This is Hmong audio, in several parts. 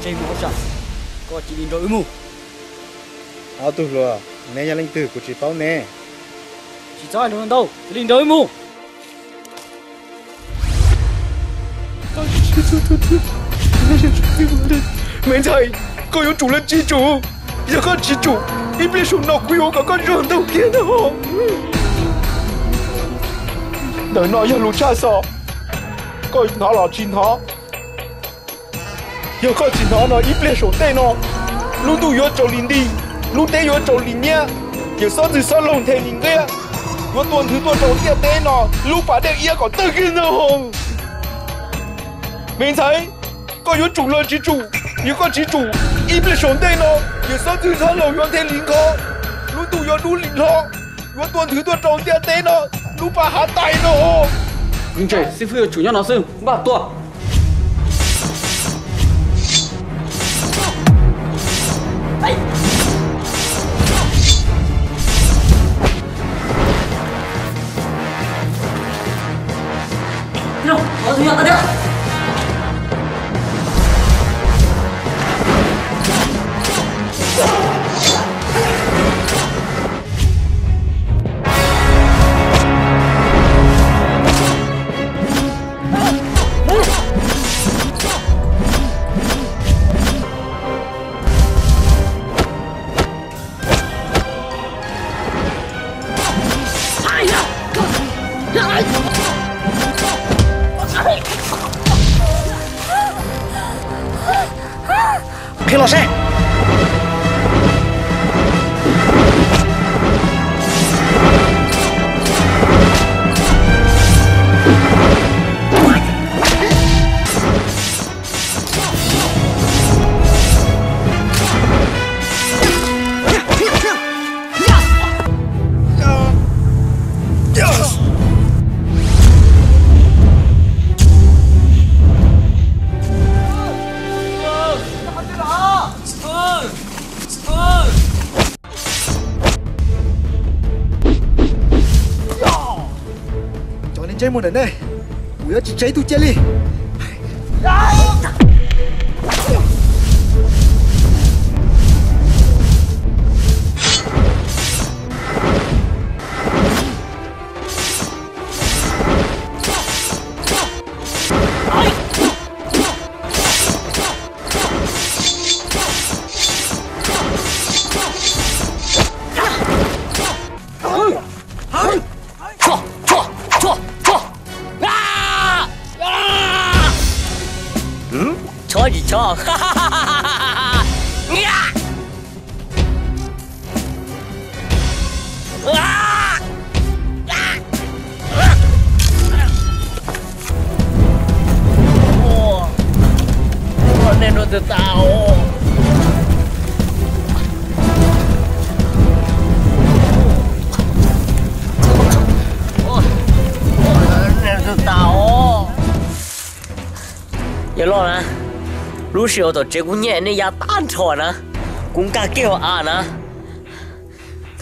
Koj cia li nrog wb mus. Ob tug hluas, neb yog leej twg kuv tsis paub ne. Tsis txhob hais lus ntau, cia li nrog wb mus. Me ntxhais, koj yuav tsum los tsis tsum. Yog koj tsis tsum, ib pliag saum no kuv yuav kom koj zog ntau kiag ntag. Ntawm no yog lus tshaj xov, koj hnov los tsis hnov. Yog koj tsis hnov no ib pliag saum tej no, lub ntuj yuav tsaus li nti, lub teb yuav tsaus li nyiab, yawm xob ntxwg xob laug nthe li nqiab, yuav tua nthwv tuaj rau ntiaj teb no lub pas dej iab kom tawg kiag ntag. Me ntxhais, koj yuav tsum los tsis tsum. Yog koj tsis tsum, ib pliag saum ntej no yawm xob ntxwg xob laug yuav nthe li nqho, lub ntuj yuav dub li hlo, yuav tua nthwv tuaj rau ntiaj teb no lub pas hav tais no. Xib fwb yuav tsum nyob no xwb, npaj tua. Qhia los seb. Cov neeg ntsej muag ntawm nej, kuv yuav tsis tseg ib tug cia li. Tso, tso, tso, tso. Tso tsis tso? Nej tus tau. Nej tus tau. Yawg loj na, lub sij hawm tom tsev kuv nyiam nej ya tag nrho na, kuv nkag kiag hauv av na.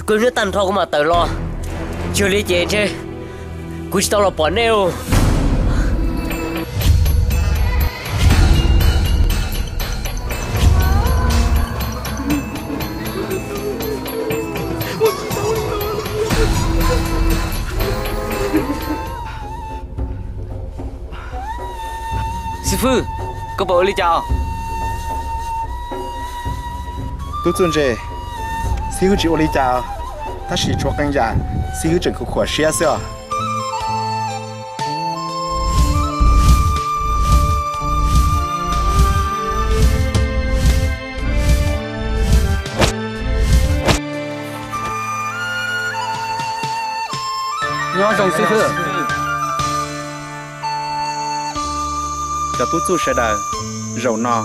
Kuv nyob tag nrho kuv mam tawm los, yog li ces ntshe kuv tsis tau los pom nej os. Xib fwb, koj puas ua li cas? Tub Txuj Ntse, xib hwb tsis ua li cas, tab sis tshuav qee yam xib hwb tseem khuv khuam siab xwb os. Nyob zoo xib hwb. Cov tub txuj sawv daws, zaum no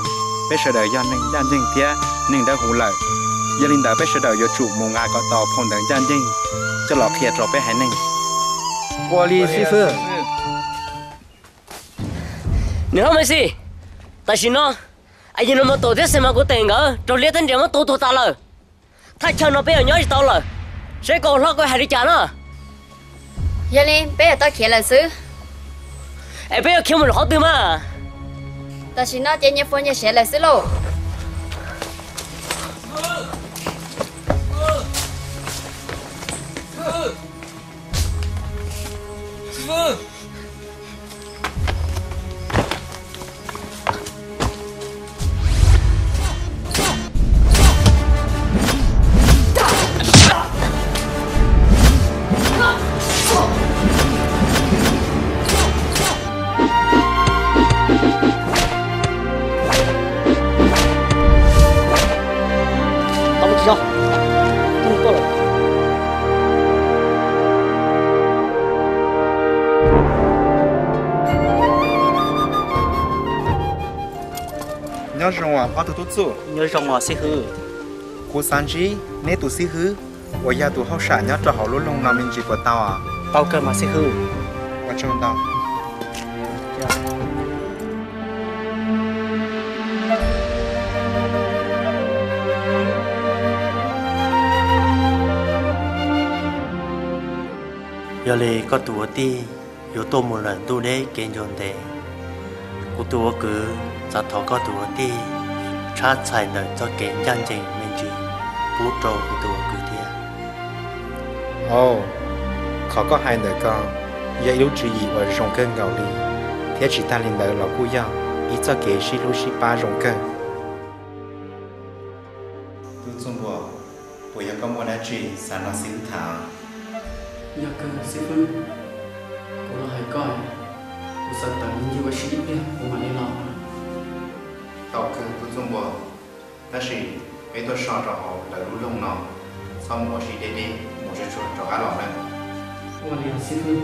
peb sawv daws yog neeg ncaj ncees thiab neeg dawb huv lawm. Yog li ntawd peb sawv daws yuav tsum mus nqa kom tau phau ntawv ncaj ncees coj los qhia rau peb haiv neeg. Ua li xib hwb. Niam hlob Maiv Xis, tam sim no Ayawg Nus Mas Tuam thiab Xes Mas Kuv Teem nkawd raug liab thiab nriam muab tua tuag tas lawm. Thaj chaw no peb yuav nyob tsis tau lawm, seb koj ua hlob koj hais li cas na. Yog li peb yuav tau khiav lawm xwb. Es peb yuav khiav mus rau qhov twg mas? Tam sim no ces nyias fuav nyias siav lawm xwb lauj. Nyob zoo os ob tug tub txuj. Nyob zoo os xib hwb. Kuv xav ntsib neb tus xib hwb uas yog tus hauj sam nyob rau hauv lub loog no me ntsis puas tau os? Tau kawg mas xib hwb. Ua tsaug ntau. Yog li koj tus ua tij yuav tuaj mus lawm ntuj deb kev ncua ntev, kuv tus ua kwv xav thov koj tus ua tij tshab txhais ntawm txoj kev ncaj ncees me ntsis pub rau kuv tus ua kwv thiab. Au, qhov koj hais ntawm ko yog ib lub tswv yim uas zoo kawg nkaus li, thiab tsis tag li ntawd los kuj yog ib txoj kev sib hlub sib pab zoo kawg. Tub Txuj Npua, puas yog koj muaj dab tsi xav nrog xib hwb tham? Yog kawg xib hwb, kuv los hais koj, kuv xav tawm ncig ua si ib pliag kuv mam li los. Tau kawg Tub Txuj Npua, tab sis peb tuaj so rau hauv lawv lub loog no, txhob mus ua si deb deb, mus tsuag tsuag rov qab los nawb. Ua li os xib hwb.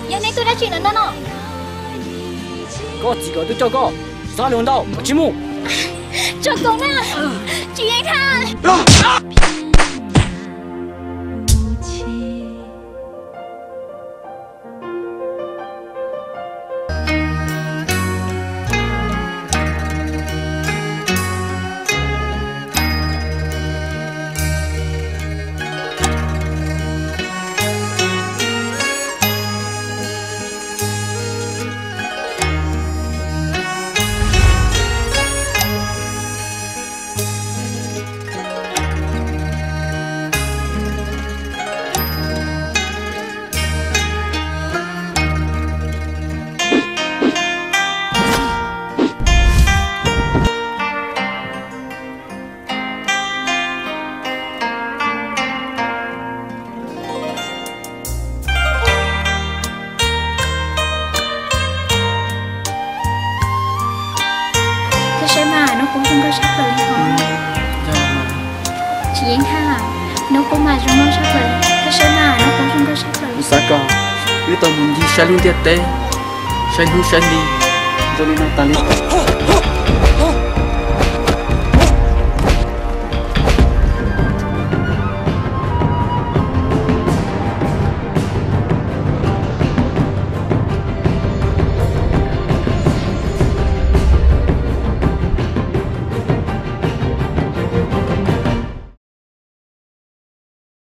Yog nej tuaj dab tsi no ntag no? Koj txiv kom twb coj koj, txhob luag ntau, koj tsis mus. Tso koom na, tsis yeej tha. Koj saib mas, hnub qub zoo nkauj tshaj plaws li hov. Tsis yeej tha, hnub qub mas zoo nkauj tshaj plaws li. Koj saib mas, hnub qub zoo nkauj tshaj plaws li. Kuv xav kom wb tau mus ncig saib lub ntiaj teb, saib hnub saib hli zoo li no tas li.